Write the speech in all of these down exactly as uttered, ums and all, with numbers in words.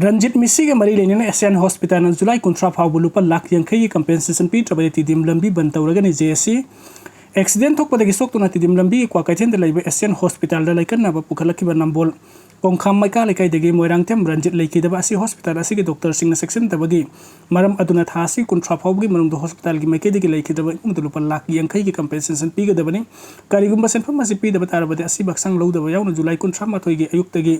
ꯔꯟꯖꯤꯠ ꯃꯤꯁꯤꯒ ꯃꯔꯤ ꯂꯩꯅꯅ Asian ꯍꯣꯁꯄꯤꯇꯥꯜꯅ July ꯀꯨꯟꯊ꯭ꯔꯥ ꯐꯥꯎꯕ ꯂꯨꯄꯥ ꯂꯥꯈ ꯌꯥꯡꯈꯩꯒꯤ ꯀꯝꯄꯦꯟꯁꯦꯁꯟ ꯄꯤꯗ꯭ꯔꯕꯗꯤ ꯇꯤꯗꯤꯝ ꯂꯝꯕꯤ ꯕꯟ ꯇꯧꯔꯒꯅꯤ꯫ ꯖꯦ ꯑꯦꯁ ꯁꯤ ꯑꯦꯛꯁꯤꯗꯦꯟ ꯊꯣꯛꯄꯗꯒꯤ ꯁꯣꯛꯇꯨꯅ ꯇꯤꯗꯤꯝ ꯂꯝꯕꯤꯒꯤ ꯀ꯭ꯋꯥꯀꯩꯊꯦꯜꯗ ꯂꯩꯕ ꯑꯦꯁꯤꯌꯥꯟ ꯍꯣꯁꯄꯤꯇꯥꯜꯗ ꯂꯥꯏꯀꯠꯅꯕ ꯄꯨꯈꯠꯂꯛꯈꯤꯕ ꯅꯝꯕꯣꯜ ꯀꯣꯡꯈꯥꯝ ꯃꯩꯀꯥ ꯂꯩꯀꯥꯏꯗꯒꯤ ꯃꯣꯏꯔꯥꯡꯊꯦꯝ ꯔꯟꯖꯤꯠ ꯂꯩꯈꯤꯗꯕ ꯑꯁꯤ ꯍꯣꯁꯄꯤꯇꯥꯜ ꯑꯁꯤꯒꯤ ꯗꯣꯛꯇꯔꯁꯤꯡꯅ ꯆꯦꯛꯁꯤꯟꯗꯕꯒꯤ ꯃꯔꯝ ꯑꯗꯨꯅ ꯊꯥ ꯑꯁꯤ ꯀꯨꯟꯊ꯭ꯔꯥ ꯐꯥꯎꯕꯒꯤ ꯃꯅꯨꯡꯗ ꯍꯣꯁꯄꯤꯇꯥꯜꯒꯤ ꯃꯥꯏꯀꯩꯗꯒꯤ ꯂꯩꯈꯤꯗ꯭ꯔꯕ ꯏꯃꯨꯡꯗ ꯂꯨꯄꯥ ꯂꯥꯈ ꯌꯥꯡꯈꯩꯒꯤ ꯀꯝꯄꯦꯟꯁꯦꯁꯟ ꯄꯤꯒꯗꯕꯅꯤ꯫ ꯀꯔꯤꯒꯨꯝꯕ ꯁꯦꯟꯐꯝ ꯑꯁꯤ ꯄꯤꯗꯕ ꯇꯥꯔꯕꯗꯤ ꯑꯁꯤꯕ ꯍꯛꯆꯥꯡ ꯂꯧꯗꯕ ꯌꯥꯎꯅ ꯖꯨꯂꯥꯏ ꯀꯨꯟꯊ꯭ꯔꯥ ꯃꯥꯊꯣꯏꯒꯤ ꯑꯌꯨꯛꯇꯒꯤ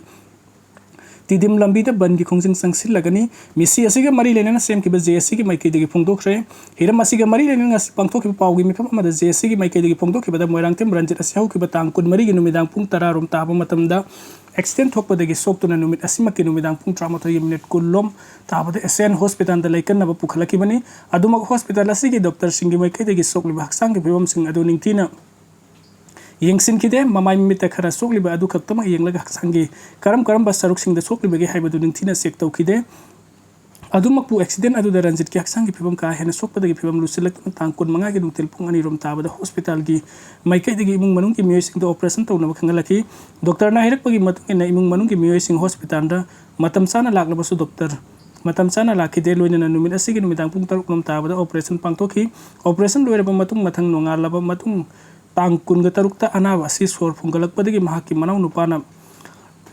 ꯇꯤꯗꯤꯝ ꯂꯝꯕꯤꯗ ꯕꯟꯒꯤ ꯈꯣꯡꯖꯪ ꯆꯪꯁꯤꯜꯂꯒꯅꯤ꯫ ꯃꯤꯁꯤ ꯑꯁꯤꯒ ꯃꯔꯤ ꯂꯩꯅꯅ ꯁꯦꯝꯈꯤꯕ ꯖꯦ ꯑꯦꯁ ꯁꯤꯒꯤ ꯃꯥꯏꯀꯩꯗꯒꯤ ꯐꯣꯡꯗꯣꯛꯈ꯭ꯔꯦ꯫ ꯍꯤꯔꯝ ꯑꯁꯤꯒ ꯃꯔꯤ ꯂꯩꯅꯅ ꯉꯁꯤ ꯄꯥꯡꯊꯣꯛꯈꯤꯕ ꯄꯥꯎꯒꯤ ꯃꯤꯐꯝ ꯑꯃꯗ ꯖꯦ ꯑꯦꯁ ꯁꯤꯒꯤ ꯃꯥꯏꯀꯩꯗꯒꯤ ꯐꯣꯡꯗꯣꯛꯈꯤꯕꯗ ꯃꯣꯏꯔꯥꯡꯊꯦꯝ ꯔꯟꯖꯤꯠ ꯑꯁꯤ ꯍꯧꯈꯤꯕ ꯇꯥꯡ ꯀꯨꯟꯃꯔꯤꯒꯤ ꯅꯨꯃꯤꯗꯥꯡ ꯄꯨꯡ ꯇꯔꯥ ꯔꯣꯝ ꯇꯥꯕ ꯃꯇꯝꯗ ꯑꯦꯛꯁꯤꯗꯦꯟ ꯊꯣꯛꯄꯗꯒꯤ ꯁꯣꯛꯇꯨꯅ ꯅꯨꯃꯤꯠ ꯑꯁꯤꯃꯛꯀꯤ ꯅꯨꯃꯤꯗꯥꯡ ꯄꯨꯡ ꯇꯔꯥꯃꯥꯊꯣꯏꯒꯤ ꯃꯤꯅꯤꯠ ꯀꯨꯟ ꯂꯣꯝ ꯇꯥꯕꯗ ꯑꯦꯁꯤꯌꯥꯟ ꯍꯣꯁꯄꯤꯇꯥꯜꯗ ꯂꯥꯏꯀꯠꯅꯕ ꯄꯨꯈꯠꯂꯛꯈꯤꯕꯅꯤ꯫ ꯑꯗꯨꯃꯛ ꯍꯣꯁꯄꯤꯇꯥꯜ ꯑꯁꯤꯒꯤ ꯗꯣꯛꯇꯔꯁꯤꯡꯒꯤ ꯃꯥꯏꯀꯩꯗꯒꯤ ꯁꯣꯛꯂꯤꯕ ꯍꯛꯆꯥꯡꯒꯤ ꯐꯤꯕꯝꯁꯤꯡ ꯑꯗꯨ ꯅꯤꯡꯊꯤꯅ ꯌꯦꯡꯁꯤꯟꯈꯤꯗꯦ꯫ ꯃꯃꯥꯏ ꯃꯃꯤꯠꯇ ꯈꯔ ꯁꯣꯛꯂꯤꯕ ꯑꯗꯨ ꯈꯛꯇꯃꯛ ꯌꯦꯡꯂꯒ ꯍꯛꯆꯥꯡꯒꯤ ꯀꯔꯝ ꯀꯔꯝꯕ ꯁꯔꯨꯛꯁꯤꯡꯗ ꯁꯣꯛꯂꯤꯕꯒꯦ ꯍꯥꯏꯕꯗꯨ ꯅꯤꯡꯊꯤꯅ ꯆꯦꯛ ꯇꯧꯈꯤꯗꯦ꯫ ꯑꯗꯨꯃꯛꯄꯨ ꯑꯦꯛꯁꯤꯗꯦꯟ ꯑꯗꯨꯗ ꯔꯟꯖꯤꯠꯀꯤ ꯍꯛꯆꯥꯡꯒꯤ ꯐꯤꯕꯝ ꯀꯥ ꯍꯦꯟꯅ ꯁꯣꯛꯄꯗꯒꯤ ꯐꯤꯕꯝ ꯂꯨꯁꯤꯜꯂꯛꯇꯨꯅ ꯇꯥꯡ ꯀꯨꯟꯃꯉꯥꯒꯤ ꯅꯨꯡꯊꯤꯜ ꯄꯨꯡ ꯑꯅꯤ ꯔꯣꯝ ꯇꯥꯕꯗ ꯍꯣꯁꯄꯤꯇꯥꯜꯒꯤ ꯃꯥꯏꯀꯩꯗꯒꯤ ꯏꯃꯨꯡ ꯃꯅꯨꯡꯒꯤ ꯃꯤꯑꯣꯏꯁꯤꯡꯗ ꯑꯣꯄꯔꯦꯁꯟ ꯇꯧꯅꯕ ꯈꯪꯍꯜꯂꯛꯈꯤ꯫ ꯗꯣꯛꯇꯔꯅ ꯍꯥꯏꯔꯛꯄꯒꯤ ꯃꯇꯨꯡ ꯏꯟꯅ ꯏꯃꯨꯡ ꯃꯅꯨꯡꯒꯤ ꯃꯤꯑꯣꯏꯁꯤꯡ ꯍꯣꯁꯄꯤꯇꯥꯜꯗ ꯃꯇꯝ ꯆꯥꯅ ꯂꯥꯛꯂꯕꯁꯨ ꯗꯣꯛꯇꯔ ꯃꯇꯝ ꯆꯥꯅ ꯂꯥꯛꯈꯤꯗꯦ꯫ ꯂꯣꯏꯅꯅ ꯅꯨꯃꯤꯠ ꯑꯁꯤꯒꯤ ꯅꯨꯃꯤꯗꯥꯡ ꯄꯨꯡ ꯇꯔꯨꯛ ꯂꯣꯝ ꯇꯥꯕꯗ ꯑꯣꯄꯔꯦꯁꯟ ꯄꯥꯡꯊꯣꯛꯈꯤ꯫ ꯑꯣꯄꯔꯦꯁꯟ ꯂꯣꯏꯔꯕ ꯃꯇꯨꯡ ꯃꯊꯪ ꯅꯣꯡꯉꯥꯜꯂꯕ ꯃꯇꯨꯡ ꯇꯥꯡ ꯀꯨꯟꯒ ꯇꯔꯨꯛꯇ ꯑꯅꯥꯕ ꯑꯁꯤ ꯁꯣꯔ ꯐꯨꯟꯒꯠꯂꯛꯄꯗꯒꯤ ꯃꯍꯥꯛꯀꯤ ꯃꯅꯥꯎ ꯅꯨꯄꯥꯅ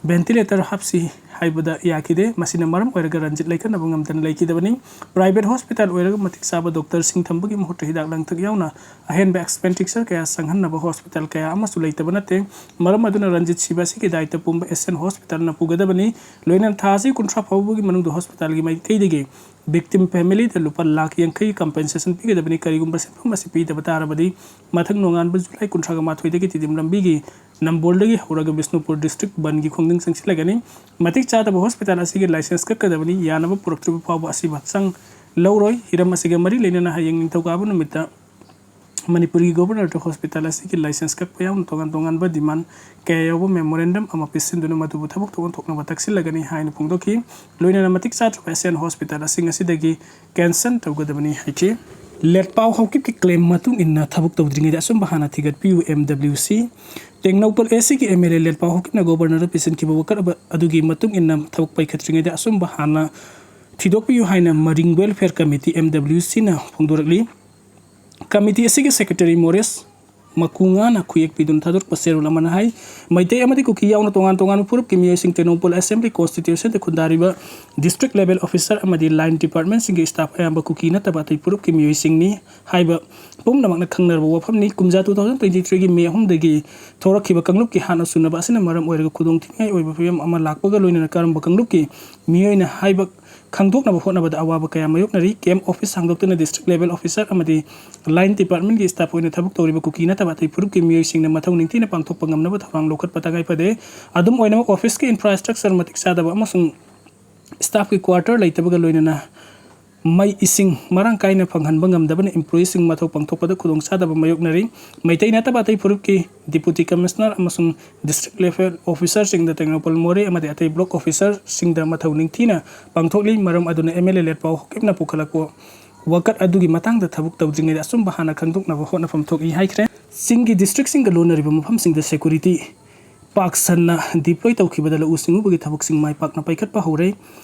ꯚꯦꯟꯇꯤꯂꯦꯇꯔ ꯍꯥꯞꯁꯤ ꯍꯥꯏꯕꯗ ꯌꯥꯈꯤꯗꯦ꯫ ꯃꯁꯤꯅ ꯃꯔꯝ ꯑꯣꯏꯔꯒ ꯔꯟꯖꯤꯠ ꯂꯥꯏꯀꯠꯅꯕ ꯉꯝꯗꯅ ꯂꯩꯈꯤꯗꯕꯅꯤ꯫ ꯄ꯭ꯔꯥꯏꯚꯦꯠ ꯍꯣꯁꯄꯤꯇꯥꯜ ꯑꯣꯏꯔꯒ ꯃꯇꯤꯛ ꯆꯥꯕ ꯗꯣꯛꯇꯔꯁꯤꯡ ꯊꯝꯕꯒꯤ ꯃꯍꯨꯠꯇ ꯍꯤꯗꯥꯛ ꯂꯥꯡꯊꯛ ꯌꯥꯎꯅ ꯑꯍꯦꯟꯕ ꯑꯦꯛꯁꯄꯦꯟꯗꯤꯆꯔ ꯀꯌꯥ ꯆꯪꯍꯟꯅꯕ ꯍꯣꯁꯄꯤꯇꯥꯜ ꯀꯌꯥ ꯑꯃꯁꯨ ꯂꯩꯇꯕ ꯅꯠꯇꯦ꯫ ꯃꯔꯝ ꯑꯗꯨꯅ ꯔꯟꯖꯤꯠ ꯁꯤꯕ ꯑꯁꯤꯒꯤ ꯗꯥꯏꯇ ꯄꯨꯝꯕ ꯑꯦꯁꯤꯌꯥꯟ ꯍꯣꯁꯄꯤꯇꯥꯜꯅ ꯄꯨꯒꯗꯕꯅꯤ꯫ ꯂꯣꯏꯅꯅ ꯊꯥ ꯑꯁꯤ ꯀꯨꯟꯊ꯭ꯔꯥ ꯐꯥꯎꯕꯒꯤ ꯃꯅꯨꯡꯗ ꯍꯣꯁꯄꯤꯇꯥꯜꯒꯤ ꯃꯥꯏꯀꯩꯗꯒꯤ ꯚꯤꯛꯇꯤꯝ ꯐꯦꯃꯤꯂꯤꯗ ꯂꯨꯄꯥ ꯂꯥꯈ ꯌꯥꯡꯈꯩ ꯀꯝꯄꯦꯟꯁꯦꯁꯟ ꯄꯤꯒꯗꯕꯅꯤ꯫ ꯀꯔꯤꯒꯨꯝꯕ ꯁꯦꯟꯐꯝ ꯑꯁꯤ ꯄꯤꯗꯕ ꯇꯥꯔꯕꯗꯤ ꯃꯊꯪ ꯅꯣꯡꯉꯥꯟꯕ ꯖꯨꯂꯥꯏ ꯀꯨꯟꯊ꯭ꯔꯥꯒ ꯃꯥꯊꯣꯏꯗꯒꯤ ꯇꯤꯗꯤꯝ ꯂꯝꯕꯤꯒꯤ ꯅꯝꯕꯣꯜꯗꯒꯤ ꯍꯧꯔꯒ ꯕꯤꯁꯅꯨꯄꯨꯔ ꯗꯤꯁꯇ꯭ꯔꯤꯛ ꯕꯟꯒꯤ ꯈꯣꯡꯖꯪ ꯆꯪꯁꯤꯜꯂꯒꯅꯤ꯫ ꯃꯇꯤꯛ ꯆꯥꯗꯕ ꯍꯣꯁꯄꯤꯇꯥꯜ ꯑꯁꯤꯒꯤ ꯂꯥꯏꯁꯦꯟꯁ ꯀꯛꯀꯗꯕꯅꯤ꯫ ꯌꯥꯅꯕ ꯄꯨꯔꯛꯇ꯭ꯔꯤꯕ ꯐꯥꯎꯕ ꯑꯁꯤꯕ ꯍꯛꯆꯥꯡ ꯂꯧꯔꯣꯏ꯫ ꯍꯤꯔꯝ ꯑꯁꯤꯒ ꯃꯔꯤ ꯂꯩꯅꯅ ꯍꯌꯦꯡ ꯅꯤꯡꯊꯧꯀꯥꯕ ꯅꯨꯃꯤꯠꯇ ꯃꯅꯤꯄꯨꯔꯒꯤ ꯒꯣꯕꯔꯅꯔꯗ ꯍꯣꯁꯄꯤꯇꯥꯜ ꯑꯁꯤꯒꯤ ꯂꯥꯏꯁꯦꯟꯁ ꯀꯛꯄ ꯌꯥꯎꯅ ꯇꯣꯉꯥꯟ ꯇꯣꯉꯥꯟꯕ ꯗꯤꯃꯥꯟ ꯀꯌꯥ ꯌꯥꯎꯕ ꯃꯦꯃꯣꯔꯦꯟꯗꯝ ꯑꯃ ꯄꯤꯁꯤꯟꯗꯨꯅ ꯃꯗꯨꯕꯨ ꯊꯕꯛ ꯊꯧꯔꯝ ꯊꯣꯛꯅꯕ ꯇꯛꯁꯤꯜꯂꯒꯅꯤ ꯍꯥꯏꯅ ꯐꯣꯡꯗꯣꯛꯈꯤ꯫ ꯂꯣꯏꯅꯅ ꯃꯇꯤꯛ ꯆꯥꯗ꯭ꯔꯕ ꯑꯦꯁꯤꯌꯥꯟ ꯍꯣꯁꯄꯤꯇꯥꯜ ꯑꯁꯤ ꯉꯁꯤꯗꯒꯤ ꯀꯦꯟꯁꯦꯜ ꯇꯧꯒꯗꯕꯅꯤ ꯍꯥꯏꯈꯤ꯫ ꯂꯦꯠꯄꯥꯎ ꯍꯧꯀꯤꯞꯀꯤ claim ꯃꯇꯨꯡ ꯏꯟꯅ ꯊꯕꯛ ꯇꯧꯗ꯭ꯔꯤꯉꯩꯗ ꯑꯆꯨꯝꯕ ꯍꯥꯟꯅ ꯊꯤꯒꯠꯄꯤꯌꯨ꯫ M W C Tengnoupal A Cꯒꯤ M L A ꯂꯦꯠꯄꯥꯎ ꯍꯧꯀꯤꯞꯅ Governorꯗ ꯄꯤꯁꯤꯟꯈꯤꯕ ꯋꯥꯀꯠ ꯑꯗꯨꯒꯤ ꯃꯇꯨꯡ ꯏꯟꯅ ꯊꯕꯛ ꯄꯥꯏꯈꯠꯇ꯭ꯔꯤꯉꯩꯗ ꯑꯆꯨꯝꯕ ꯍꯥꯟꯅ ꯊꯤꯗꯣꯛꯄꯤꯌꯨ ꯍꯥꯏꯅ ꯃꯔꯤꯡ Welfare Committee, M W Cꯅ ꯐꯣꯡꯗꯣꯔꯛꯂꯤ꯫ Committee ꯑꯁꯤꯒꯤ Secretary ꯃꯣꯔꯤꯁ ꯃꯀꯨꯉꯥꯅ ꯈꯨꯌꯦꯛ ꯄꯤꯗꯨꯅ ꯊꯥꯗꯣꯔꯛꯄ ꯆꯦꯔꯣꯜ ꯑꯃꯅ ꯍꯥꯏ, ꯃꯩꯇꯩ ꯑꯃꯗꯤ ꯀꯨꯀꯤ ꯌꯥꯎꯅ ꯇꯣꯉꯥꯟ ꯇꯣꯉꯥꯟꯕ ꯐꯨꯔꯨꯞꯀꯤ ꯃꯤꯑꯣꯏꯁꯤꯡ ꯇꯦꯡꯅꯧꯄꯜ Assembly Constituencyꯗ ꯈꯨꯟꯗꯥꯔꯤꯕ District Level Officer ꯑꯃꯗꯤ Line Departmentꯁꯤꯡꯒꯤ staff ꯑꯌꯥꯝꯕ ꯀꯨꯀꯤ ꯅꯠꯇꯕ ꯑꯇꯩ ꯐꯨꯔꯨꯞꯀꯤ ꯃꯤꯑꯣꯏꯁꯤꯡꯅꯤ ꯍꯥꯏꯕ ꯄꯨꯝꯅꯃꯛꯅ ꯈꯪꯅꯔꯕ ꯋꯥꯐꯝꯅꯤ꯫ ꯀꯨꯝꯖꯥ two thousand twenty threeꯒꯤ May ꯑꯍꯨꯝꯗꯒꯤ ꯊꯣꯔꯛꯈꯤꯕ ꯀꯥꯡꯂꯨꯞꯀꯤ ꯍꯥꯠꯅ ꯁꯨꯅꯕ ꯑꯁꯤꯅ ꯃꯔꯝ ꯑꯣꯏꯔꯒ ꯈꯨꯗꯣꯡ ꯊꯤꯅꯤꯡꯉꯥꯏ ꯑꯣꯏꯕ ꯐꯤꯕꯝ ꯑꯃ ꯂꯥꯛꯄꯒ ꯂꯣꯏꯅꯅ ꯀꯔꯝꯕ ꯀꯥꯡꯂꯨꯞꯀꯤ ꯃꯤꯑꯣꯏꯅ ꯍꯥꯏꯕ ꯈꯪꯗꯣꯛꯅꯕ ꯍꯣꯠꯅꯕꯗ ꯑꯋꯥꯕ ꯀꯌꯥ ꯃꯥꯌꯣꯛꯅꯔꯤ꯫ Camp office ꯍꯥꯡꯗꯣꯛꯇꯨꯅ District Level Officer ꯑꯃꯗꯤ Line Departmentꯀꯤ staff ꯑꯣꯏꯅ ꯊꯕꯛ ꯇꯧꯔꯤꯕ ꯀꯨꯀꯤ ꯅꯠꯇꯕ ꯑꯇꯩ ꯐꯨꯔꯨꯞꯀꯤ ꯃꯤꯑꯣꯏꯁꯤꯡꯅ ꯃꯊꯧ ꯅꯤꯡꯊꯤꯅ ꯄꯥꯡꯊꯣꯛꯄ ꯉꯝꯅꯕ ꯊꯧꯔꯥꯡ ꯂꯧꯈꯠꯄ ꯇꯉꯥꯏ ꯐꯗꯦ꯫ ꯑꯗꯨꯝ ꯑꯣꯏꯅꯃꯛ, officeꯀꯤ infrastructure ꯃꯇꯤꯛ ꯆꯥꯗꯕ ꯑꯃꯁꯨꯡ staffꯀꯤ quarter ꯂꯩꯇꯕꯒ ꯂꯣꯏꯅꯅ ꯃꯩ ꯏꯁꯤꯡ ꯃꯔꯥꯡ ꯀꯥꯏꯅ ꯐꯪꯍꯟꯕ ꯉꯝꯗꯕꯅ employeeꯁꯤꯡ ꯃꯊꯧ ꯄꯥꯡꯊꯣꯛꯄꯗ ꯈꯨꯗꯣꯡꯆꯥꯗꯕ ꯃꯥꯌꯣꯛꯅꯔꯤ꯫ ꯃꯩꯇꯩ ꯅꯠꯇꯕ ꯑꯇꯩ ꯐꯨꯔꯨꯞꯀꯤ Deputy Commissioner ꯑꯃꯁꯨꯡ District Level Officerꯁꯤꯡꯗ ꯇꯦꯡꯅꯧꯄꯜ ꯃꯣꯔꯦ ꯑꯃꯗꯤ ꯑꯇꯩ Block Officerꯁꯤꯡꯗ ꯃꯊꯧ ꯅꯤꯡꯊꯤꯅ ꯄꯥꯡꯊꯣꯛꯂꯤ꯫ ꯃꯔꯝ ꯑꯗꯨꯅ M L A ꯂꯦꯠꯄꯥꯎ ꯍꯧꯀꯤꯞꯅ ꯄꯨꯈꯠꯂꯛꯄ ꯋꯥꯀꯠ ꯑꯗꯨꯒꯤ ꯃꯇꯥꯡꯗ ꯊꯕꯛ ꯇꯧꯗ꯭ꯔꯤꯉꯩꯗ ꯑꯆꯨꯝꯕ ꯍꯥꯟꯅ ꯈꯪꯗꯣꯛꯅꯕ ꯍꯣꯠꯅꯐꯝ ꯊꯣꯛꯏ ꯍꯥꯏꯈ꯭ꯔꯦ꯫ ꯆꯤꯡꯒꯤ districtꯁꯤꯡꯒ ꯂꯣꯟꯅꯔꯤꯕ ꯃꯐꯝꯁꯤꯡꯗ security ꯄꯥꯛ ꯁꯟꯅ deploy ꯇꯧꯈꯤꯕꯗ ꯂꯧꯎ ꯁꯤꯡꯎꯕꯒꯤ ꯊꯕꯛꯁꯤꯡ ꯃꯥꯏ ꯄꯥꯛꯅ ꯄꯥꯏꯈꯠꯄ ꯍꯧꯔꯦ꯫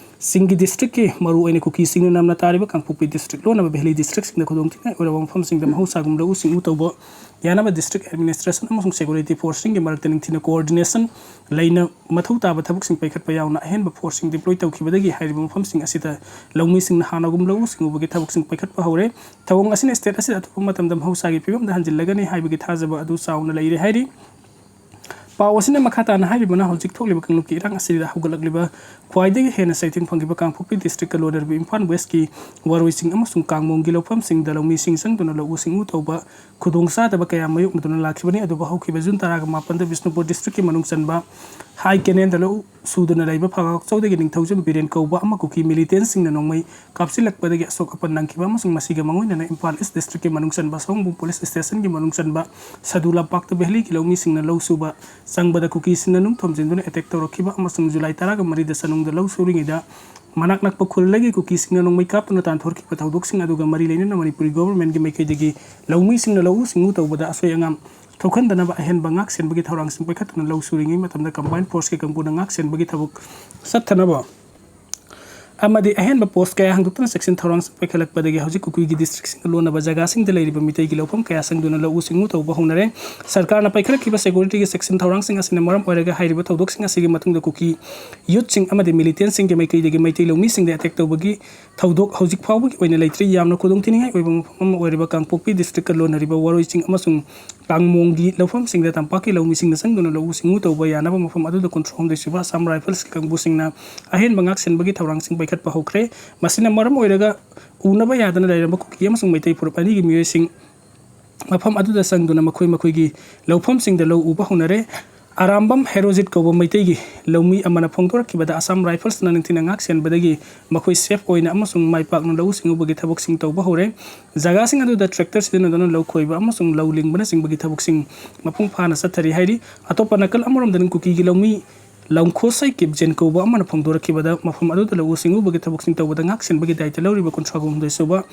ꯆꯤꯡꯒꯤ districtꯀꯤ ꯃꯔꯨꯑꯣꯏꯅ ꯀꯨꯀꯤꯁꯤꯡꯅ ꯅꯝꯅ ꯇꯥꯔꯤꯕ ꯀꯥꯡꯄꯣꯛꯄꯤ district ꯂꯣꯟꯅꯕ valley districtꯁꯤꯡꯗ ꯈꯨꯗꯣꯡ ꯊꯤꯅꯤꯡꯉꯥꯏ ꯑꯣꯏꯔꯕ ꯃꯐꯝꯁꯤꯡꯗ ꯃꯍꯧꯁꯥꯒꯨꯝ ꯂꯧꯎ ꯁꯤꯡꯎ ꯇꯧꯕ ꯌꯥꯅꯕ district administration ꯑꯃꯁꯨꯡ security forceꯁꯤꯡꯒꯤ ꯃꯔꯛꯇ ꯅꯤꯡꯊꯤꯅ coordination ꯂꯩꯅ ꯃꯊꯧ ꯇꯥꯕ ꯊꯕꯛꯁꯤꯡ ꯄꯥꯏꯈꯠꯄ ꯌꯥꯎꯅ ꯑꯍꯦꯟꯕ forceꯁꯤꯡ deploy ꯇꯧꯈꯤꯕꯗꯒꯤ ꯍꯥꯏꯔꯤꯕ ꯃꯐꯝꯁꯤꯡ ꯑꯁꯤꯗ ꯂꯧꯃꯤꯁꯤꯡꯅ ꯍꯥꯟꯅꯒꯨꯝ ꯂꯧꯎ ꯁꯤꯡꯎꯕꯒꯤ ꯊꯕꯛꯁꯤꯡ ꯄꯥꯏꯈꯠꯄ ꯍꯧꯔꯦ꯫ ꯊꯧꯑꯣꯡ ꯑꯁꯤꯅ state ꯑꯁꯤꯗ ꯑꯊꯨꯕ ꯃꯇꯝꯗ ꯃꯍꯧꯁꯥꯒꯤ ꯐꯤꯕꯝꯗ ꯍꯟꯖꯤꯜꯂꯒꯅꯤ ꯍꯥꯏꯕꯒꯤ ꯊꯥꯖꯕ ꯑꯗꯨ ꯆꯥꯎꯅ ꯂꯩꯔꯦ ꯍꯥꯏꯔꯤ꯫ ꯄꯥꯎ ꯑꯁꯤꯅ ꯃꯈꯥ ꯇꯥꯅ ꯍꯥꯏꯔꯤꯕꯅ, ꯍꯧꯖꯤꯛ ꯊꯣꯛꯂꯤꯕ ꯀꯥꯡꯂꯨꯞꯀꯤ ꯏꯔꯥꯡ ꯑꯁꯤꯗ ꯍꯧꯒꯠꯂꯛꯂꯤꯕ ꯈ꯭ꯋꯥꯏꯗꯒꯤ ꯍꯦꯟꯅ ꯆꯩꯊꯦꯡ ꯐꯪꯈꯤꯕ ꯀꯥꯡꯄꯣꯛꯄꯤ districtꯀ ꯂꯣꯟꯅꯔꯤꯕ ꯏꯝꯐꯥꯜ Westꯀꯤ ꯋꯥꯔꯣꯏꯁꯤꯡ ꯑꯃꯁꯨꯡ ꯀꯥꯡꯃꯣꯡꯒꯤ ꯂꯧꯐꯝꯁꯤꯡꯗ ꯂꯧꯃꯤꯁꯤꯡ ꯆꯪꯗꯨꯅ ꯂꯧꯎ ꯁꯤꯡꯎ ꯇꯧꯕ ꯈꯨꯗꯣꯡꯆꯥꯗꯕ ꯀꯌꯥ ꯃꯥꯌꯣꯛꯅꯗꯨꯅ ꯂꯥꯛꯈꯤꯕꯅꯤ꯫ ꯑꯗꯨꯕꯨ ꯍꯧꯈꯤꯕ June ꯇꯔꯥꯒ ꯃꯥꯄꯟꯗ ꯕꯤꯁꯅꯨꯄꯨꯔ districtꯀꯤ ꯃꯅꯨꯡ ꯆꯟꯕ High Canalꯗ ꯂꯧ ꯁꯨꯗꯨꯅ ꯂꯩꯕ ꯐꯒꯥꯛꯆꯧꯗꯒꯤ ꯅꯤꯡꯊꯧꯖꯝ ꯕꯤꯔꯦꯟ ꯀꯧꯕ ꯑꯃ ꯀꯨꯀꯤ militantꯁꯤꯡꯅ ꯅꯣꯡꯃꯩ ꯀꯥꯞꯁꯤꯜꯂꯛꯄꯗꯒꯤ ꯑꯁꯣꯛ ꯑꯄꯟ ꯅꯪꯈꯤꯕ ꯑꯃꯁꯨꯡ ꯃꯁꯤꯒ ꯃꯥꯡꯑꯣꯏꯅꯅ ꯏꯝꯐꯥꯜ East districtꯀꯤ ꯃꯅꯨꯡ ꯆꯟꯕ ꯁꯑꯣꯝꯕꯨꯡ police stationꯒꯤ ꯃꯅꯨꯡ ꯆꯟꯕ ꯁꯗꯨ ꯂꯝꯄꯥꯛꯇ valleyꯒꯤ ꯂꯧꯃꯤꯁꯤꯡꯅ ꯂꯧ ꯁꯨꯕ ꯆꯪꯕꯗ ꯀꯨꯀꯤꯁꯤꯡꯅ ꯅꯨꯡ ꯊꯣꯝꯖꯤꯟꯗꯨꯅ attack ꯇꯧꯔꯛꯈꯤꯕ ꯑꯃꯁꯨꯡ July ꯇꯔꯥꯒ ꯃꯔꯤꯗ ꯆꯅꯨꯡꯗ ꯂꯧ ꯁꯨꯔꯤꯉꯩꯗ ꯃꯅꯥꯛ ꯅꯛꯄ ꯈꯨꯜꯗꯒꯤ ꯀꯨꯀꯤꯁꯤꯡꯅ ꯅꯣꯡꯃꯩ ꯀꯥꯞꯇꯨꯅ ꯇꯥꯟꯊꯣꯔꯛꯈꯤꯕ ꯊꯧꯗꯣꯛꯁꯤꯡ ꯑꯗꯨꯒ ꯃꯔꯤ ꯂꯩꯅꯅ ꯃꯅꯤꯄꯨꯔꯤ ꯒꯣꯚꯔꯟꯃꯦꯟꯠꯀꯤ ꯃꯥꯏꯀꯩꯗꯒꯤ ꯂꯧꯃꯤꯁꯤꯡꯅ ꯂꯧꯎ ꯁꯤꯡꯎ ꯇꯧꯕꯗ ꯑꯁꯣꯏ ꯑꯉꯥꯝ ꯊꯣꯛꯍꯟꯗꯅꯕ ꯑꯍꯦꯟꯕ ꯉꯥꯛ ꯁꯦꯟꯕꯒꯤ ꯊꯧꯔꯥꯡꯁꯤꯡ ꯄꯥꯏꯈꯠꯇꯨꯅ ꯂꯧ ꯁꯨꯔꯤꯉꯩ ꯃꯇꯝꯗ ꯀꯝꯕꯥꯏꯟ ꯐꯣꯔꯁꯀꯤ ꯀꯥꯡꯕꯨꯅ ꯉꯥꯛ ꯁꯦꯟꯕꯒꯤ ꯊꯕꯛ ꯆꯠꯊꯅꯕ ꯑꯃꯗꯤ ꯑꯍꯦꯟꯕ ꯄꯣꯁ ꯀꯌꯥ ꯍꯥꯡꯗꯣꯛꯇꯨꯅ ꯆꯦꯛꯁꯤꯟ ꯊꯧꯔꯥꯡꯁꯤꯡ ꯄꯥꯏꯈꯠꯂꯛꯄꯗꯒꯤ ꯍꯧꯖꯤꯛ ꯀꯨꯀꯤꯒꯤ ꯗꯤꯁꯇ꯭ꯔꯤꯛꯁꯤꯡꯒ ꯂꯣꯟꯅꯕ ꯖꯒꯥꯁꯤꯡꯗ ꯂꯩꯔꯤꯕ ꯃꯤꯇꯩꯒꯤ ꯂꯧꯐꯝ ꯀꯌꯥ ꯆꯪꯗꯨꯅ ꯂꯧꯎ ꯁꯤꯡꯎ ꯇꯧꯕ ꯍꯧꯅꯔꯦ꯫ ꯁꯔꯀꯥꯔꯅ ꯄꯥꯏꯈꯠꯂꯛꯈꯤꯕ ꯁꯦꯀ꯭ꯌꯨꯔꯤꯇꯤꯒꯤ ꯆꯦꯛꯁꯤꯟ ꯊꯧꯔꯥꯡꯁꯤꯡ ꯑꯁꯤꯅ ꯃꯔꯝ ꯑꯣꯏꯔꯒ ꯍꯥꯏꯔꯤꯕ ꯊꯧꯗꯣꯛꯁꯤꯡ ꯑꯁꯤꯒꯤ ꯃꯇꯨꯡꯗ ꯀꯨꯀꯤ ꯌꯨꯠꯁꯤꯡ ꯑꯃꯗꯤ ꯃꯤꯂꯤꯇꯦꯟꯁꯤꯡꯒꯤ ꯃꯥꯏꯀꯩꯗꯒꯤ ꯃꯩꯇꯩ ꯂꯧꯃꯤꯁꯤꯡꯗ ꯑꯦꯇꯦꯛ ꯇꯧꯕꯒꯤ ꯊꯧꯗꯣꯛ ꯍꯧꯖꯤꯛ ꯐꯥꯎꯕꯒꯤ ꯑꯣꯏꯅ ꯂꯩꯇ꯭ꯔꯤ꯫ ꯌꯥꯝꯅ ꯈꯨꯗꯣꯡꯊꯤꯅꯤꯡꯉꯥꯏ ꯑꯣꯏꯕ ꯃꯐꯝ ꯑꯃ ꯑꯣꯏꯔꯤꯕ ꯀꯥꯡꯄꯣꯛꯄꯤ ꯗꯤꯁꯇ꯭ꯔꯤꯛꯀ ꯂꯣꯟꯅꯔꯤꯕ ꯋꯥꯔꯣꯏ ꯆꯤꯡ ꯑꯃꯁꯨꯡ ꯀꯥꯡꯃꯣꯡꯒꯤ ꯂꯧꯐꯝꯁꯤꯡꯗ ꯇꯝꯄꯥꯛꯀꯤ ꯂꯧꯃꯤꯁꯤꯡꯅ ꯆꯪꯗꯨꯅ ꯂꯧꯎ ꯁꯤꯡꯎ ꯇꯧꯕ ꯌꯥꯅꯕ ꯃꯐꯝ ꯑꯗꯨꯗ ꯀꯨꯟꯊ꯭ꯔꯥꯍꯨꯝꯗꯣꯏ ꯁꯨꯕ ꯑꯁꯥꯝ ꯔꯥꯏꯐꯜꯁꯀꯤ ꯀꯥꯡꯕꯨꯁꯤꯡꯅ ꯑꯍꯦꯟꯕ ꯉꯥꯛ ꯁꯦꯟꯕꯒꯤ ꯊꯧꯔꯥꯡꯁꯤꯡ ꯄꯥꯏꯈꯠꯄ ꯍꯧꯈ꯭ꯔꯦ꯫ ꯃꯁꯤꯅ ꯃꯔꯝ ꯑꯣꯏꯔꯒ ꯎꯅꯕ ꯌꯥꯗꯅ ꯂꯩꯔꯝꯕ ꯀꯨꯀꯤ ꯑꯃꯁꯨꯡ ꯃꯩꯇꯩ ꯐꯨꯔꯨꯞ ꯑꯅꯤꯒꯤ ꯃꯤꯑꯣꯏꯁꯤꯡ ꯃꯐꯝ ꯑꯗꯨꯗ ꯆꯪꯗꯨꯅ ꯃꯈꯣꯏ ꯃꯈꯣꯏꯒꯤ ꯂꯧꯐꯝꯁꯤꯡꯗ ꯂꯧ ꯎꯕ ꯍꯧꯅꯔꯦ꯫ ꯑꯔꯥꯝꯕꯝ ꯍꯦꯔꯣꯖꯤꯠ ꯀꯧꯕ ꯃꯩꯇꯩꯒꯤ ꯂꯧꯃꯤ ꯑꯃꯅ ꯐꯣꯡꯗꯣꯔꯛꯈꯤꯕꯗ ꯑꯁꯥꯝ ꯔꯥꯏꯐꯜꯁꯅ ꯅꯤꯡꯊꯤꯅ ꯉꯥꯛ ꯁꯦꯟꯕꯗꯒꯤ ꯃꯈꯣꯏ ꯁꯦꯐ ꯑꯣꯏꯅ ꯑꯃꯁꯨꯡ ꯃꯥꯏ ꯄꯥꯛꯅ ꯂꯧꯎ ꯁꯤꯡꯎꯕꯒꯤ ꯊꯕꯛꯁꯤꯡ ꯇꯧꯕ ꯍꯧꯔꯦ꯫ ꯖꯒꯥꯁꯤꯡ ꯑꯗꯨꯗ ꯇ꯭ꯔꯦꯛꯇꯔ ꯁꯤꯖꯤꯟꯅꯗꯨꯅ ꯂꯧ ꯈꯣꯏꯕ ꯑꯃꯁꯨꯡ ꯂꯧ ꯂꯤꯡꯕꯅꯆꯤꯡꯕꯒꯤ ꯊꯕꯛꯁꯤꯡ ꯃꯄꯨꯡ ꯐꯥꯅ ꯆꯠꯊꯔꯤ ꯍꯥꯏꯔꯤ꯫ ꯑꯇꯣꯞꯄ ꯅꯥꯀꯜ ꯑꯃꯔꯣꯝꯗꯅ ꯀꯨꯀꯤꯒꯤ ꯂꯧꯃꯤ ꯂꯝꯈꯣꯁꯩ ꯀꯤꯞꯖꯦꯟ ꯀꯧꯕ ꯑꯃꯅ ꯐꯣꯡꯗꯣꯔꯛꯈꯤꯕꯗ ꯃꯐꯝ ꯑꯗꯨꯗ ꯂꯧꯎ ꯁꯤꯡꯎꯕꯒꯤ ꯊꯕꯛꯁꯤꯡ ꯇꯧꯕꯗ ꯉꯥꯛ ꯁꯦꯟꯕꯒꯤ ꯗꯥꯏꯇ ꯂꯧꯔꯤꯕ ꯀꯨꯟꯊ꯭ꯔꯥ ꯍꯨꯝꯗꯣꯏ ꯁꯨꯕ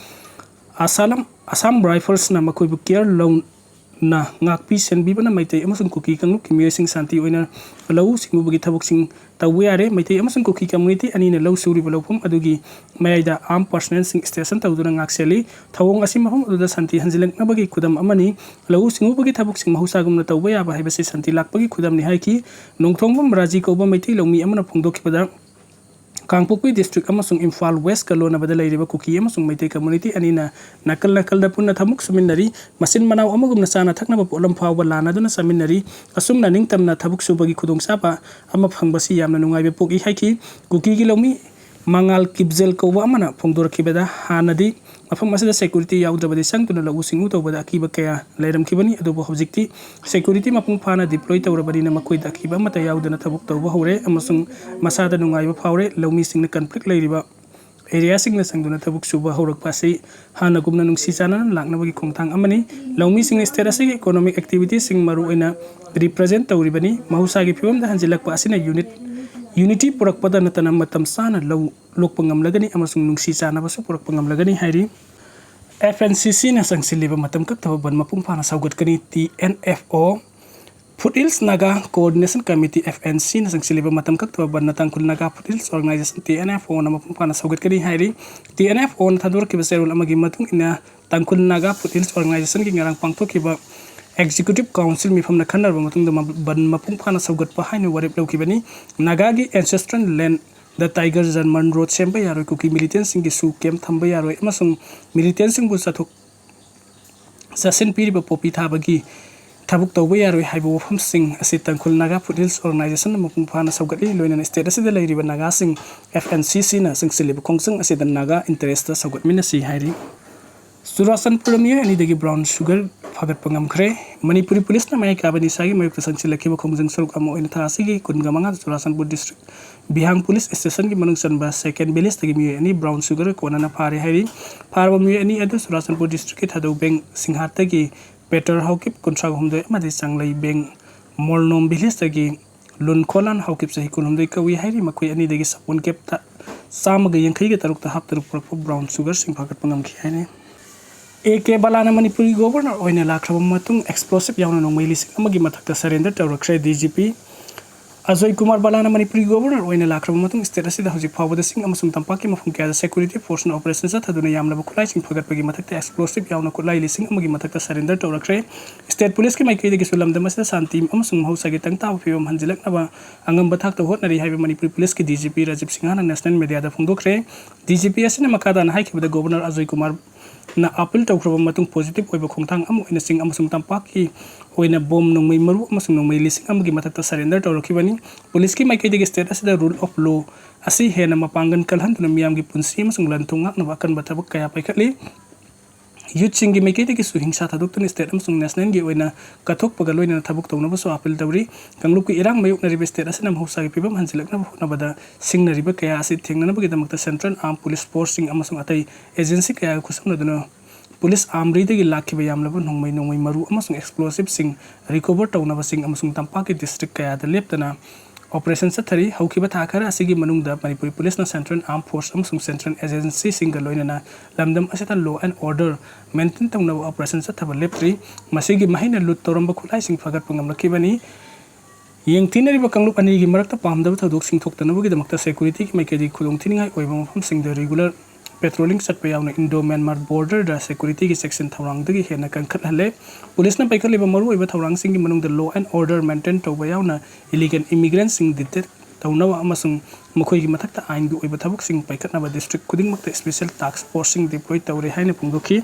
ꯑꯁꯥꯂꯝ, ꯑꯁꯥꯝ ꯔꯥꯏꯐꯜꯁꯅ ꯃꯈꯣꯏꯕꯨ ꯀꯤꯌꯔ ꯂꯧꯅ ꯉꯥꯛꯄꯤ ꯁꯦꯟꯕꯤꯕꯅ ꯃꯩꯇꯩ ꯑꯃꯁꯨꯡ ꯀꯨꯀꯤ ꯀꯥꯡꯂꯨꯞꯀꯤ ꯃꯤꯑꯣꯏꯁꯤꯡ ꯁꯥꯟꯇꯤ ꯑꯣꯏꯅ ꯂꯧꯎ ꯁꯤꯡꯎꯕꯒꯤ ꯊꯕꯛꯁꯤꯡ ꯇꯧꯕ ꯌꯥꯔꯦ꯫ ꯃꯩꯇꯩ ꯑꯃꯁꯨꯡ ꯀꯨꯀꯤ ꯀꯝꯃ꯭ꯌꯨꯅꯤꯇꯤ ꯑꯅꯤꯅ ꯂꯧ ꯁꯨꯔꯤꯕ ꯂꯧꯐꯝ ꯑꯗꯨꯒꯤ ꯃꯌꯥꯏꯗ ꯑꯥꯔꯝ ꯄꯔꯁꯅꯦꯜꯁꯤꯡ ꯁ꯭ꯇꯦꯁꯟ ꯇꯧꯗꯨꯅ ꯉꯥꯛꯁꯦꯜꯂꯤ꯫ ꯊꯧꯑꯣꯡ ꯑꯁꯤ ꯃꯐꯝ ꯑꯗꯨꯗ ꯁꯥꯟꯇꯤ ꯍꯟꯖꯤꯜꯂꯛꯅꯕꯒꯤ ꯈꯨꯗꯝ ꯑꯃꯅꯤ꯫ ꯂꯧꯎ ꯁꯤꯡꯎꯕꯒꯤ ꯊꯕꯛꯁꯤꯡ ꯃꯍꯧꯁꯥꯒꯨꯝꯅ ꯇꯧꯕ ꯌꯥꯕ ꯍꯥꯏꯕꯁꯤ ꯁꯥꯟꯇꯤ ꯂꯥꯛꯄꯒꯤ ꯈꯨꯗꯝꯅꯤ ꯍꯥꯏꯈꯤ꯫ ꯅꯣꯡꯊꯣꯡꯕꯝ ꯔꯥꯖꯤ ꯀꯧꯕ ꯃꯩꯇꯩ ꯂꯧꯃꯤ ꯑꯃꯅ ꯐꯣꯡꯗꯣꯛꯈꯤꯕꯗ, ꯀꯥꯡꯄꯣꯛꯄꯤ ꯗꯤꯁꯇ꯭ꯔꯤꯛ ꯑꯃꯁꯨꯡ ꯏꯝꯐꯥꯜ ꯋꯦꯁꯀ ꯂꯣꯟꯅꯕꯗ ꯂꯩꯔꯤꯕ ꯀꯨꯀꯤ ꯑꯃꯁꯨꯡ ꯃꯩꯇꯩ ꯀꯝꯃ꯭ꯌꯨꯅꯤꯇꯤ ꯑꯅꯤꯅ ꯅꯥꯀꯜ ꯅꯥꯀꯜꯗ ꯄꯨꯟꯅ ꯊꯕꯛ ꯁꯨꯃꯤꯟꯅꯔꯤ꯫ ꯃꯆꯤꯟ ꯃꯅꯥꯎ ꯑꯃꯒꯨꯝꯅ ꯆꯥꯅ ꯊꯛꯅꯕ ꯄꯣꯠꯂꯝ ꯐꯥꯎꯕ ꯂꯥꯟꯅꯗꯨꯅ ꯆꯥꯃꯤꯟꯅꯔꯤ꯫ ꯑꯁꯨꯝꯅ ꯅꯤꯡꯇꯝꯅ ꯊꯕꯛ ꯁꯨꯕꯒꯤ ꯈꯨꯗꯣꯡꯆꯥꯕ ꯑꯃ ꯐꯪꯕꯁꯤ ꯌꯥꯝꯅ ꯅꯨꯡꯉꯥꯏꯕ ꯄꯣꯛꯏ ꯍꯥꯏꯈꯤ꯫ ꯀꯨꯀꯤꯒꯤ ꯂꯧꯃꯤ ꯃꯉꯥꯜ ꯀꯤꯞꯖꯦꯜ ꯀꯧꯕ ꯑꯃꯅ ꯐꯣꯡꯗꯣꯔꯛꯈꯤꯕꯗ, ꯍꯥꯟꯅꯗꯤ ꯃꯐꯝ ꯑꯁꯤꯗ ꯁꯦꯀ꯭ꯌꯨꯔꯤꯇꯤ ꯌꯥꯎꯗ꯭ꯔꯕꯗꯤ ꯆꯪꯗꯨꯅ ꯂꯧꯎ ꯁꯤꯡꯎ ꯇꯧꯕꯗ ꯑꯀꯤꯕ ꯀꯌꯥ ꯂꯩꯔꯝꯈꯤꯕꯅꯤ, ꯑꯗꯨꯕꯨ ꯍꯧꯖꯤꯛꯇꯤ ꯁꯦꯀ꯭ꯌꯨꯔꯤꯇꯤ ꯃꯄꯨꯡ ꯐꯥꯅ ꯗꯤꯄ꯭ꯂꯣꯏ ꯇꯧꯔꯕꯅꯤꯅ ꯃꯈꯣꯏꯗ ꯑꯀꯤꯕ ꯑꯃꯠꯇ ꯌꯥꯎꯗꯅ ꯊꯕꯛ ꯇꯧꯕ ꯍꯧꯔꯦ ꯑꯃꯁꯨꯡ ꯃꯁꯥꯗ ꯅꯨꯡꯉꯥꯏꯕ ꯐꯥꯎꯔꯦ꯫ ꯂꯧꯃꯤꯁꯤꯡꯅ ꯀꯟꯐ꯭ꯂꯤꯛ ꯂꯩꯔꯤꯕ ꯑꯦꯔꯤꯌꯥꯁꯤꯡꯗ ꯆꯪꯗꯨꯅ ꯊꯕꯛ ꯁꯨꯕ ꯍꯧꯔꯛꯄ ꯑꯁꯤ ꯍꯥꯟꯅꯒꯨꯝꯅ ꯅꯨꯡꯁꯤ ꯆꯥꯟꯅꯅ ꯂꯥꯛꯅꯕꯒꯤ ꯈꯣꯡꯊꯥꯡ ꯑꯃꯅꯤ꯫ ꯂꯧꯃꯤꯁꯤꯡꯅ ꯁ꯭ꯇꯦꯠ ꯑꯁꯤꯒꯤ ꯏꯀꯣꯅꯣꯃꯤꯛ ꯑꯦꯛꯇꯤꯚꯤꯇꯤꯁꯤꯡ ꯃꯔꯨꯑꯣꯏꯅ ꯔꯤꯄ꯭ꯔꯖꯦꯟꯠ ꯇꯧꯔꯤꯕꯅꯤ꯫ ꯃꯍꯧꯁꯥꯒꯤ ꯐꯤꯕꯝꯗ ꯍꯟꯖꯤꯜꯂꯛꯄ ꯑꯁꯤꯅ ꯌꯨꯅꯤꯠ ꯌꯨꯅꯤꯇꯤ ꯄꯨꯔꯛꯄꯗ ꯅꯠꯇꯅ ꯃꯇꯝ ꯆꯥꯅ ꯂꯧ ꯂꯣꯛꯄ ꯉꯝꯂꯒꯅꯤ ꯑꯃꯁꯨꯡ ꯅꯨꯡꯁꯤ ꯆꯥꯟꯅꯕꯁꯨ ꯄꯨꯔꯛꯄ ꯉꯝꯂꯒꯅꯤ ꯍꯥꯏꯔꯤ꯫ ꯑꯦꯐ ꯑꯦꯟ ꯁꯤ ꯁꯤꯅ ꯆꯪꯁꯤꯜꯂꯤꯕ ꯃꯇꯝ ꯀꯛꯇꯕ ꯕꯟ ꯃꯄꯨꯡ ꯐꯥꯅ ꯁꯧꯒꯠꯀꯅꯤ꯫ T N F O, foot hills Naga coordination committee, F N ꯁꯤꯅ ꯆꯪꯁꯤꯜꯂꯤꯕ ꯃꯇꯝ ꯀꯛꯇꯕ ꯕꯟꯅ Tangkhul Naga foot hills organization, T N F ꯑꯣꯅ ꯃꯄꯨꯡ ꯐꯥꯅ ꯁꯧꯒꯠꯀꯅꯤ ꯍꯥꯏꯔꯤ꯫ ꯇꯤ ꯑꯦꯟ ꯑꯦꯐ ꯑꯣꯅ ꯊꯥꯗꯣꯔꯛꯈꯤꯕ ꯆꯦꯔꯣꯜ ꯑꯃꯒꯤ ꯃꯇꯨꯡ ꯏꯟꯅ, ꯇꯥꯡꯈꯨꯜ ꯅꯥꯒꯥ ꯐꯨꯠ ꯍꯤꯜꯁ ꯑꯣꯔꯒꯅꯥꯏꯖꯦꯁꯟꯒꯤ ꯉꯔꯥꯡ ꯄꯥꯡꯊꯣꯛꯈꯤꯕ ꯑꯦꯛꯖꯤꯀ꯭ꯌꯨꯇꯤꯚ ꯀꯥꯎꯟꯁꯤꯜ ꯃꯤꯐꯝꯅ ꯈꯟꯅꯔꯕ ꯃꯇꯨꯡꯗ ꯃ-, ꯕꯟ ꯃꯄꯨꯡ ꯐꯥꯅ ꯁꯧꯒꯠꯄ ꯍꯥꯏꯅ ꯋꯥꯔꯦꯞ ꯂꯧꯈꯤꯕꯅꯤ꯫ ꯅꯥꯒꯥꯒꯤ ꯑꯦꯟꯁꯦꯁꯇ꯭ꯔꯦꯜ ꯂꯦꯟꯗ ꯇꯥꯏꯒꯔ ꯖꯔꯃꯟ ꯔꯣꯗ ꯁꯦꯝꯕ ꯌꯥꯔꯣꯏ, ꯀꯨꯀꯤ ꯃꯤꯂꯤꯇꯦꯟꯁꯤꯡꯒꯤ ꯁꯨ ꯀꯦꯝꯞ ꯊꯝꯕ ꯌꯥꯔꯣꯏ ꯑꯃꯁꯨꯡ ꯃꯤꯂꯤꯇꯦꯟꯁꯤꯡꯕꯨ ꯆꯠꯊꯣꯛ ꯆꯠꯁꯤꯟ ꯄꯤꯔꯤꯕ ꯄꯣꯄꯤ ꯊꯥꯕꯒꯤ ꯊꯕꯛ ꯇꯧꯕ ꯌꯥꯔꯣꯏ ꯍꯥꯏꯕ ꯋꯥꯐꯝꯁꯤꯡ ꯑꯁꯤ ꯇꯥꯡꯈꯨꯜ ꯅꯥꯒꯥ ꯐꯨꯠ ꯍꯤꯜꯁ ꯑꯣꯔꯒꯅꯥꯏꯖꯦꯁꯟꯅ ꯃꯄꯨꯡ ꯐꯥꯅ ꯁꯧꯒꯠꯂꯤ꯫ ꯂꯣꯏꯅꯅ ꯁ꯭ꯇꯦꯠ ꯑꯁꯤꯗ ꯂꯩꯔꯤꯕ ꯅꯥꯒꯥꯁꯤꯡ, ꯑꯦꯐ ꯑꯦꯟ ꯁꯤ ꯁꯤꯅ ꯆꯪꯁꯤꯜꯂꯤꯕ ꯈꯣꯡꯖꯪ ꯑꯁꯤꯗ ꯅꯥꯒꯥ ꯏꯟꯇꯔꯦꯁꯇ ꯁꯧꯒꯠꯃꯤꯟꯅꯁꯤ ꯍꯥꯏꯔꯤ꯫ ꯆꯨꯔꯥꯆꯥꯟꯄꯨꯔꯗ ꯃꯤꯑꯣꯏ ꯑꯅꯤꯗꯒꯤ ꯕ꯭ꯔꯥꯎꯟ ꯁꯨꯒꯔ ꯐꯥꯒꯠꯄ ꯉꯝꯈ꯭ꯔꯦ꯫ ꯃꯅꯤꯄꯨꯔꯤ ꯄꯨꯂꯤꯁꯅ ꯃꯍꯩ ꯀꯥꯕ ꯅꯤꯁꯥꯒꯤ ꯃꯥꯌꯣꯛꯇ ꯆꯪꯁꯤꯜꯂꯛꯈꯤꯕ ꯈꯣꯡꯖꯪ ꯁꯔꯨꯛ ꯑꯃ ꯑꯣꯏꯅ ꯊꯥ ꯑꯁꯤꯒꯤ ꯀꯨꯟꯒ ꯃꯉꯥꯗ ꯆꯨꯔꯥꯆꯥꯟꯄꯨꯔ ꯗꯤꯁꯇ꯭ꯔꯤꯛ ꯕꯤꯍꯥꯡ ꯄꯨꯂꯤꯁ ꯁ꯭ꯇꯦꯁꯟꯒꯤ ꯃꯅꯨꯡ ꯆꯟꯕ ꯁꯦꯀꯦꯟ ꯚꯤꯂꯦꯖꯇꯒꯤ ꯃꯤꯑꯣꯏ ꯑꯅꯤ ꯕ꯭ꯔꯥꯎꯟ ꯁꯨꯒꯔ ꯀꯣꯟꯅꯅ ꯐꯥꯔꯦ ꯍꯥꯏꯔꯤ꯫ ꯐꯥꯔꯕ ꯃꯤꯑꯣꯏ ꯑꯅꯤ ꯑꯗꯨ ꯆꯨꯔꯥꯆꯥꯟꯄꯨꯔ ꯗꯤꯁꯇ꯭ꯔꯤꯛꯀꯤ ꯊꯥꯗꯧꯕꯦꯡ ꯁꯤꯡꯍꯥꯠꯇꯒꯤ ꯄꯦꯇꯔ ꯍꯥꯎꯀꯤꯞ, ꯀꯨꯟꯊ꯭ꯔꯥ ꯍꯨꯝꯗꯣꯏ, ꯑꯃꯗꯤ ꯆꯥꯡꯂꯩꯕꯦꯡ ꯃꯣꯜꯅꯣꯝ ꯚꯤꯂꯦꯖꯇꯒꯤ ꯂꯨꯟꯈꯣꯂꯥꯟ ꯍꯥꯎꯀꯤꯞ, ꯆꯍꯤ ꯀꯨꯟꯍꯨꯝꯗꯣꯏ ꯀꯧꯏ ꯍꯥꯏꯔꯤ꯫ ꯃꯈꯣꯏ ꯑꯅꯤꯗꯒꯤ ꯁꯥꯄꯣꯟ ꯀꯦꯞꯇ ꯆꯥꯝꯃꯒ ꯌꯥꯡꯈꯩꯒ ꯇꯔꯨꯛꯇ ꯍꯥꯞ ꯇꯔꯨꯛ ꯄꯨꯔꯛꯄ ꯕ꯭ꯔꯥꯎꯟ ꯁꯨꯒꯔꯁꯤꯡ ꯐꯥꯒꯠꯄ ꯉꯝꯈꯤ ꯍꯥꯏꯔꯤ꯫ ꯑꯦ ꯀꯦ ꯕꯂꯥꯅ ꯃꯅꯤꯄꯨꯔꯒꯤ ꯒꯣꯕꯔꯅꯔ ꯑꯣꯏꯅ ꯂꯥꯛꯈ꯭ꯔꯕ ꯃꯇꯨꯡ ꯑꯦꯛꯁꯄ꯭ꯂꯣꯁꯤꯞ ꯌꯥꯎꯅ ꯅꯣꯡꯃꯩ ꯂꯤꯁꯤꯡ ꯑꯃꯒꯤ ꯃꯊꯛꯇ surrender ꯇꯧꯔꯛꯈ꯭ꯔꯦ꯫ D G P Ajoy Kumar ꯕꯂꯥꯅ ꯃꯅꯤꯄꯨꯔꯒꯤ ꯒꯣꯕꯔꯅꯔ ꯑꯣꯏꯅ ꯂꯥꯛꯈ꯭ꯔꯕ ꯃꯇꯨꯡ ꯁ꯭ꯇꯦꯠ ꯑꯁꯤꯗ ꯍꯧꯖꯤꯛ ꯐꯥꯎꯕꯗ ꯆꯤꯡ ꯑꯃꯁꯨꯡ ꯇꯝꯄꯥꯛꯀꯤ ꯃꯐꯝ ꯀꯌꯥꯗ ꯁꯦꯀ꯭ꯌꯨꯔꯤꯇꯤ ꯐꯣꯔꯁꯅ ꯑꯣꯄꯔꯦꯁꯟ ꯆꯠꯊꯗꯨꯅ ꯌꯥꯝꯂꯕ ꯈꯨꯠꯂꯥꯏꯁꯤꯡ ꯐꯒꯠꯄꯒꯤ ꯃꯊꯛꯇ ꯑꯦꯛꯁꯄ꯭ꯂꯣꯁꯤꯞ ꯌꯥꯎꯅ ꯈꯨꯠꯂꯥꯏ ꯂꯤꯁꯤꯡ ꯑꯃꯒꯤ ꯃꯊꯛꯇ ꯁꯔꯦꯟꯗꯔ ꯇꯧꯔꯛꯈ꯭ꯔꯦ꯫ ꯁ꯭ꯇꯦꯠ ꯄꯨꯂꯤꯁꯀꯤ ꯃꯥꯏꯀꯩꯗꯒꯤꯁꯨ ꯂꯝꯗꯝ ꯑꯁꯤꯗ ꯁꯥꯟꯇꯤ ꯑꯃꯁꯨꯡ ꯃꯍꯧꯁꯥꯒꯤ ꯇꯪ ꯇꯥꯕ ꯐꯤꯕꯝ ꯍꯟꯖꯤꯜꯂꯛꯅꯕ ꯑꯉꯝꯕ ꯊꯥꯛꯇ ꯍꯣꯠꯅꯔꯤ ꯍꯥꯏꯕ ꯃꯅꯤꯄꯨꯔ ꯄꯨꯂꯤꯁꯀꯤ ꯗꯤ ꯖꯤ ꯄꯤ ꯔꯥꯖꯤꯕ ꯁꯤꯡꯍꯅ ꯅꯦꯁꯅꯦꯜ ꯃꯦꯗꯤꯌꯥꯗ ꯐꯣꯡꯗꯣꯛꯈ꯭ꯔꯦ꯫ ꯗꯤ ꯖꯤ ꯄꯤ ꯑꯁꯤꯅ ꯃꯈꯥ ꯇꯥꯅ ꯍꯥꯏꯈꯤꯕꯗ, ꯒꯣꯕꯔꯅꯔ ꯑꯖꯣꯏ ꯀꯨꯃꯥꯔꯅ ꯑꯥꯄꯤꯜ ꯇꯧꯈ꯭ꯔꯕ ꯃꯇꯨꯡ ꯄꯣꯖꯤꯇꯤꯚ ꯑꯣꯏꯕ ꯈꯣꯡꯊꯥꯡ ꯑꯃ ꯑꯣꯏꯅ ꯆꯤꯡ ꯑꯃꯁꯨꯡ ꯇꯝꯄꯥꯛꯀꯤ ꯑꯣꯏꯅ ꯕꯣꯝ, ꯅꯣꯡꯃꯩ ꯃꯔꯨ ꯑꯃꯁꯨꯡ ꯅꯣꯡꯃꯩ ꯂꯤꯁꯤꯡ ꯑꯃꯒꯤ ꯃꯊꯛꯇ ꯁꯔꯦꯟꯗꯔ ꯇꯧꯔꯛꯈꯤꯕꯅꯤ꯫ ꯄꯨꯂꯤꯁꯀꯤ ꯃꯥꯏꯀꯩꯗꯒꯤ ꯁ꯭ꯇꯦꯠ ꯑꯁꯤꯗ ꯔꯨꯜ ꯑꯣꯐ ꯂꯣ ꯑꯁꯤ ꯍꯦꯟꯅ ꯃꯄꯥꯡꯒꯜ ꯀꯜꯍꯟꯗꯨꯅ ꯃꯤꯌꯥꯝꯒꯤ ꯄꯨꯟꯁꯤ ꯑꯃꯁꯨꯡ ꯂꯟ ꯊꯨꯝ ꯉꯥꯛꯅꯕ ꯑꯀꯟꯕ ꯊꯕꯛ ꯀꯌꯥ ꯄꯥꯏꯈꯠꯂꯤ꯫ ꯌꯨꯠꯁꯤꯡꯒꯤ ꯃꯥꯏꯀꯩꯗꯒꯤꯁꯨ ꯍꯤꯡꯁꯥ ꯊꯥꯗꯣꯛꯇꯨꯅ ꯁ꯭ꯇꯦꯠ ꯑꯃꯁꯨꯡ ꯅꯦꯁꯅꯦꯜꯒꯤ ꯑꯣꯏꯅ ꯀꯠꯊꯣꯛꯄꯒ ꯂꯣꯏꯅꯅ ꯊꯕꯛ ꯇꯧꯅꯕꯁꯨ ꯑꯥꯄꯤꯜ ꯇꯧꯔꯤ꯫ ꯀꯥꯡꯂꯨꯞꯀꯤ ꯏꯔꯥꯡ ꯃꯥꯌꯣꯛꯅꯔꯤꯕ ꯁ꯭ꯇꯦꯠ ꯑꯁꯤꯅ ꯃꯍꯧꯁꯥꯒꯤ ꯐꯤꯕꯝ ꯍꯟꯖꯤꯜꯂꯛꯅꯕ ꯍꯣꯠꯅꯕꯗ ꯁꯤꯡꯅꯔꯤꯕ ꯀꯌꯥ ꯑꯁꯤ ꯊꯦꯡꯅꯅꯕꯒꯤꯗꯃꯛꯇ ꯁꯦꯟꯇ꯭ꯔꯦꯜ ꯑꯥꯔꯝ ꯄꯨꯂꯤꯁ ꯐꯣꯔꯁꯁꯤꯡ ꯑꯃꯁꯨꯡ ꯑꯇꯩ ꯑꯦꯖꯦꯟꯁꯤ ꯀꯌꯥꯒ ꯈꯨꯠꯁꯝꯅꯗꯨꯅ ꯄꯨꯂꯤꯁ ꯑꯥꯔꯃꯔꯤꯗꯒꯤ ꯂꯥꯛꯈꯤꯕ ꯌꯥꯝꯂꯕ ꯅꯣꯡꯃꯩ, ꯅꯣꯡꯃꯩ ꯃꯔꯨ ꯑꯃꯁꯨꯡ ꯑꯦꯛꯁꯄ꯭ꯂꯣꯁꯤꯞꯁꯤꯡ ꯔꯤꯀꯣꯚꯔ ꯇꯧꯅꯕꯁꯤꯡ ꯑꯃꯁꯨꯡ ꯇꯝꯄꯥꯛꯀꯤ ꯗꯤꯁꯇ꯭ꯔꯤꯛ ꯀꯌꯥꯗ ꯂꯦꯞꯇꯅ ꯑꯣꯄꯔꯦꯁꯟ ꯆꯠꯊꯔꯤ꯫ ꯍꯧꯈꯤꯕ ꯊꯥ ꯈꯔ ꯑꯁꯤꯒꯤ ꯃꯅꯨꯡꯗ ꯃꯅꯤꯄꯨꯔꯤ ꯄꯨꯂꯤꯁꯅ Central Armed Force ꯑꯃꯁꯨꯡ Central Agencyꯁꯤꯡꯒ ꯂꯣꯏꯅꯅ ꯂꯝꯗꯝ ꯑꯁꯤꯗ law and order maintain ꯇꯧꯅꯕ ꯑꯣꯄꯔꯦꯁꯟ ꯆꯠꯊꯕ ꯂꯦꯞꯇ꯭ꯔꯤ꯫ ꯃꯁꯤꯒꯤ ꯃꯍꯩꯅ ꯂꯨꯠ ꯇꯧꯔꯝꯕ ꯈꯨꯠꯂꯥꯏꯁꯤꯡ ꯐꯒꯠꯄ ꯉꯝꯂꯛꯈꯤꯕꯅꯤ꯫ ꯌꯦꯡꯊꯤꯅꯔꯤꯕ ꯀꯥꯡꯂꯨꯞ ꯑꯅꯤꯒꯤ ꯃꯔꯛꯇ ꯄꯥꯝꯗꯕ ꯊꯧꯗꯣꯛꯁꯤꯡ ꯊꯣꯛꯇꯅꯕꯒꯤꯗꯃꯛꯇ securityꯒꯤ ꯃꯥꯏꯀꯩꯗꯒꯤ ꯈꯨꯗꯣꯡꯊꯤꯅꯤꯡꯉꯥꯏ ꯑꯣꯏꯕ ꯃꯐꯝꯁꯤꯡꯗ regular patrolling ꯆꯠꯄ ꯌꯥꯎꯅ Indo Myanmar borderꯗ securityꯒꯤ ꯆꯦꯛꯁꯤꯟ ꯊꯧꯔꯥꯡꯗꯒꯤ ꯍꯦꯟꯅ ꯀꯟꯈꯠꯍꯜꯂꯦ꯫ ꯄꯨꯂꯤꯁꯅ ꯄꯥꯏꯈꯠꯂꯤꯕ ꯃꯔꯨꯑꯣꯏꯕ ꯊꯧꯔꯥꯡꯁꯤꯡꯒꯤ ꯃꯅꯨꯡꯗ law and order maintain ꯇꯧꯕ ꯌꯥꯎꯅ illegal immigrantꯁꯤꯡ detect ꯇꯧꯅꯕ ꯑꯃꯁꯨꯡ ꯃꯈꯣꯏꯒꯤ ꯃꯊꯛꯇ ꯑꯥꯏꯟꯒꯤ ꯑꯣꯏꯕ ꯊꯕꯛꯁꯤꯡ ꯄꯥꯏꯈꯠꯅꯕ district ꯈꯨꯗꯤꯡꯃꯛꯇ special task forceꯁꯤꯡ deploy ꯇꯧꯔꯦ ꯍꯥꯏꯅ ꯐꯣꯡꯗꯣꯛꯈꯤ꯫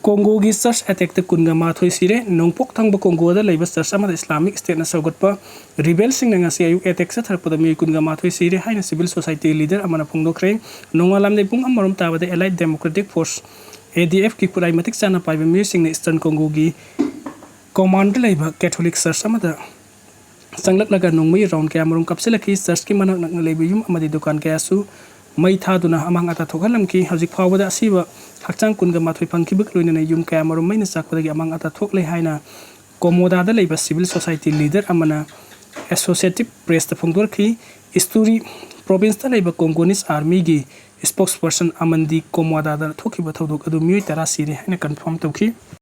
ꯀꯣꯡꯒꯣꯒꯤ church attackꯇ ꯀꯨꯟꯒ ꯃꯥꯊꯣꯏ ꯁꯤꯔꯦ꯫ ꯅꯣꯡꯄꯣꯛ ꯊꯪꯕ ꯀꯣꯡꯒꯣꯗ ꯂꯩꯕ church ꯑꯃꯗ Islamic Stateꯅ ꯁꯧꯒꯠꯄ rebelꯁꯤꯡꯅ ꯉꯁꯤ ꯑꯌꯨꯛ attack ꯆꯠꯊꯔꯛꯄꯗ ꯃꯤꯑꯣꯏ ꯀꯨꯟꯒ ꯃꯥꯊꯣꯏ ꯁꯤꯔꯦ ꯍꯥꯏꯅ civil society leader ꯑꯃꯅ ꯐꯣꯡꯗꯣꯛꯈ꯭ꯔꯦ꯫ ꯅꯣꯡꯉꯥꯜꯂꯝꯗꯥꯏ ꯄꯨꯡ ꯑꯃꯔꯣꯝ ꯇꯥꯕꯗ Allied Democratic Force, ADFꯀꯤ ꯈꯨꯠꯂꯥꯏ ꯃꯇꯤꯛ ꯆꯥꯅ ꯄꯥꯏꯕ ꯃꯤꯑꯣꯏꯁꯤꯡꯅ Eastern ꯀꯣꯡꯒꯣꯒꯤ ꯀꯣꯃꯥꯟꯗ ꯂꯩꯕ Catholic church ꯑꯃꯗ ꯆꯪꯂꯛꯂꯒ ꯅꯣꯡꯃꯩ round ꯀꯌꯥꯃꯔꯨꯝ ꯀꯥꯞꯁꯤꯜꯂꯛꯈꯤ꯫ Churchꯀꯤ ꯃꯅꯥꯛ ꯅꯛꯅ ꯂꯩꯕ ꯌꯨꯝ ꯑꯃꯗꯤ ꯗꯨꯀꯥꯟ ꯀꯌꯥꯁꯨ ꯃꯩ ꯊꯥꯗꯨꯅ ꯑꯃꯥꯡ ꯑꯇꯥ ꯊꯣꯛꯍꯜꯂꯝꯈꯤ꯫ ꯍꯧꯖꯤꯛ ꯐꯥꯎꯕꯗ ꯑꯁꯤꯕ ꯍꯛꯆꯥꯡ ꯀꯨꯟꯒ ꯃꯥꯊꯣꯏ ꯐꯪꯈꯤꯕꯒ ꯂꯣꯏꯅꯅ ꯌꯨꯝ ꯀꯌꯥꯃꯔꯨꯝ ꯃꯩꯅ ꯆꯥꯛꯄꯗꯒꯤ ꯑꯃꯥꯡ ꯑꯇꯥ ꯊꯣꯛꯂꯦ ꯍꯥꯏꯅ ꯀꯣꯃꯣꯗꯥꯗ ꯂꯩꯕ civil society leader ꯑꯃꯅ Associated Pressꯇ ꯐꯣꯡꯗꯣꯔꯛꯈꯤ꯫ Ituri provinceꯇ ꯂꯩꯕ Congolese Armyꯒꯤ spokesperson ꯑꯃꯟꯗꯤ ꯀꯣꯃꯣꯗꯥꯗ ꯊꯣꯛꯈꯤꯕ ꯊꯧꯗꯣꯛ ꯑꯗꯨ ꯃꯤꯑꯣꯏ ꯇꯔꯥ ꯁꯤꯔꯦ ꯍꯥꯏꯅ confirm ꯇꯧꯈꯤ꯫